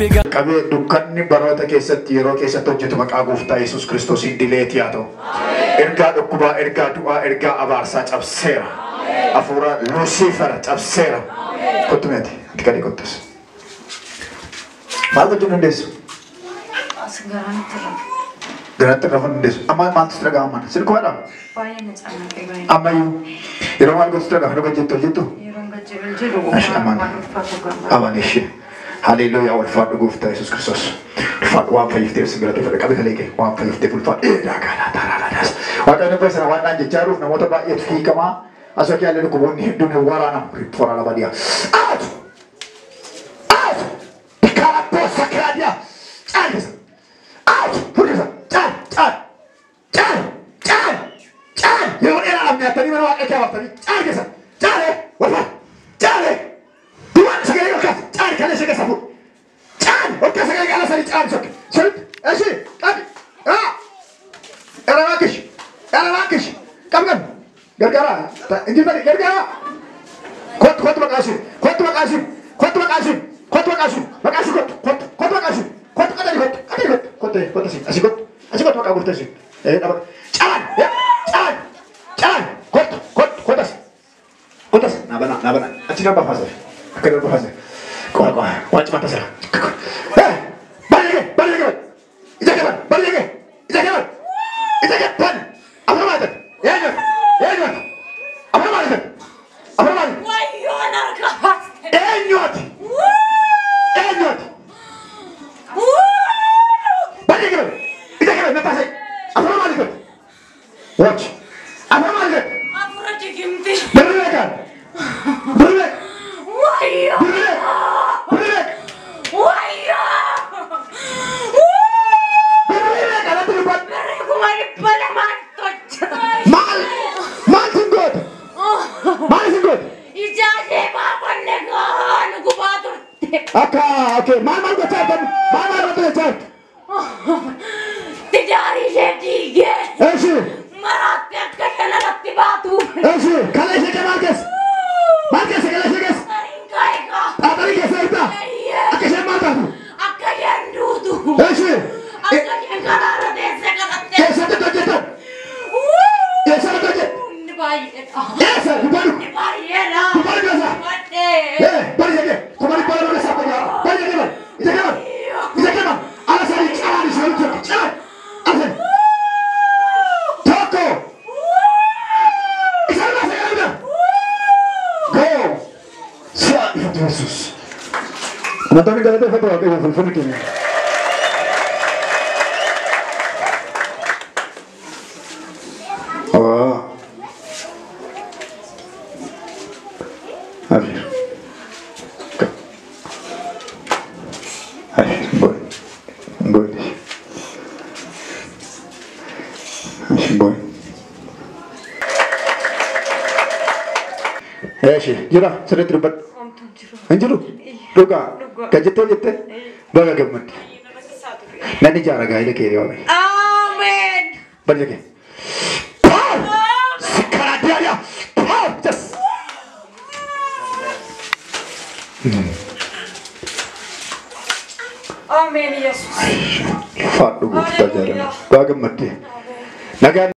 Qabee dukkanni baroota keessatti yeroo keessatti hojjetu maqaa gooftaa Yesuus Kiristoosiin dileetii haa ta'u. Ergaa dhukkubaa, ergaa du'aa, ergaa abaarsaa cabseera. Hafuura Lusiifar cabseera. Kottu meeti, ati kadhii kottus. Maal gochuu dandeessu? As garaanitti irra. Garaatti rafuu dandeessu. Amma maaltu si dhaga'ama? Silkumadha? Baay'ee na cannaqee baay'ee. Ammayyuu yeroo maal gochuu dhaga'ama? Yeroo gajjettu hojjettu? Yeroon gajjabel jedhu Ashi, amaan. waan ulfaatu gama. Amaan ishee. Haleluuyaa ulfaadhu gooftaa Yesuus Kiristoos. Ulfaadhu waan fayyifteef si galateeffadha. Qabi kalee kee waan fayyifteef ulfaadhu. Eedaa gaalaa taaraadhaas. Waaqayyo nuuf sana waan naan jechaa jiruuf namoota baay'eetu hiikamaa. Asoo kee haalli dhukkuboonni hedduun hin waraanamu. Rippoora lama dhiyaa. Aatu! Aatu! Dikkaarattoo sakraadiyaa! Caalisa! Aatu! Furkisa! Caal! Caal! Caal! Caal! Caal! Yeroo dheeraadhaaf nyaattanii mana waaqa kee hafattanii caal keessa! Caalee! Walfaa! Caalee! Duwwaan sagalee ol kaasa! Caal kalee ishee keessa fuudhu! Caal! Ol kaasa sagalee qaala sanii caal sokke! Sirriitti! Eshi! Qabi! Aa! Erabaakish! Erabaakish! Qabi qabi! Gargaaraa! Injifadhi! Gargaaraa! Kottu kottu maqaa ishee! Kottu maqaa ishee! Kottu maqaa ishee! Kottu maqaa ishee! Maqaa ishee kottu! Kottu! Kottu maqaa ishee! Kottu qaxari kottu! Qaxari kottu! Kottu kottu asii asii kottu! Asii kottu maqaa gooftaa ishee! Ee dhaba! Caal! Caal! Caal! Kottu kottu kottu asii! Kottu asii! Naa banaa naa banaa! Achi darba faasee! Akka darba faasee! Qola qola! Waan cimaa tasira! Ee! Bari kee! Bari kee! Ija kee bari! Bari kee! Ija kee bari! Ija kee bari! Afur maal ta'e? Eenyuuti? Eenyuuti? Afur maal ta'e? Afur maal? Wayyoon harka baaste. Eenyuuti? Eenyuuti? Bari kee bari! Ija kee bari! Nataasee! Afur maal ta'e? Watch! Afur maal ta'e? Afura jigimti. Birri meeqaan? Birri meeqa? Wayyoo. Birri meeqa? Birri meeqa? Wayyoo. Birri meeqa natti dubbadhu? Birri 200,000 tolcha. Maal? Maal sin goote? Maal sin goote? Ijaa ishee baafanne gahaa nu gubaa turte. Akka okay maal maal gochaa jirtan? Maal maal irratti gochaa jirtu? Tijaarii ishee diigee. Eshi! Maraatti akka isheen alatti baatu. Eshi! Kala ishee kee maal keessa? Maal keessa kala ishee keessa? Sariin kaayikaa. Xaaxarii keessa jirtaa? Akka isheen maal taatu? Akka isheen duutu. Eshi! Akka isheen karaarra teessee kadhatte. Eessatti hojjetan? Eessatti hojjetan? Inni baay'eedha. Eessa? Dubbadhu! Inni baay'eedha. Dubbadhu keessa! Badhee. Ee, bari ishee kee! 200,000 keessa akka jaa! Bari ishee kee bari! Ija kee bari! Ija kee bari! Ala sadii calaan ishee hojjetu! Calaan! Ala sadii! Tokko! Isa irraa sagalee bira! Go! Si'a ifatu Yesuus. Amantoonni galateeffatu Waaqayyo fulfinni keenya. Oh. Abshir. Go. Abshir. Boy. Boy. Abshir boy. Eeshi jira sirriitti dubbadhu. Homtuun jiru. Hin jiru? Dhugaa. Dhugaa. Gajjettee jettee? Baga gammadde. Nan ijaara gaa'ela kee Waaqayyo. Ameen. Bari kee. Power! Sikaraadiyaa! Power! Yes! Ameen Yesuus. Faadhu gooftaa jaalala. Baga gammadde. Nagaan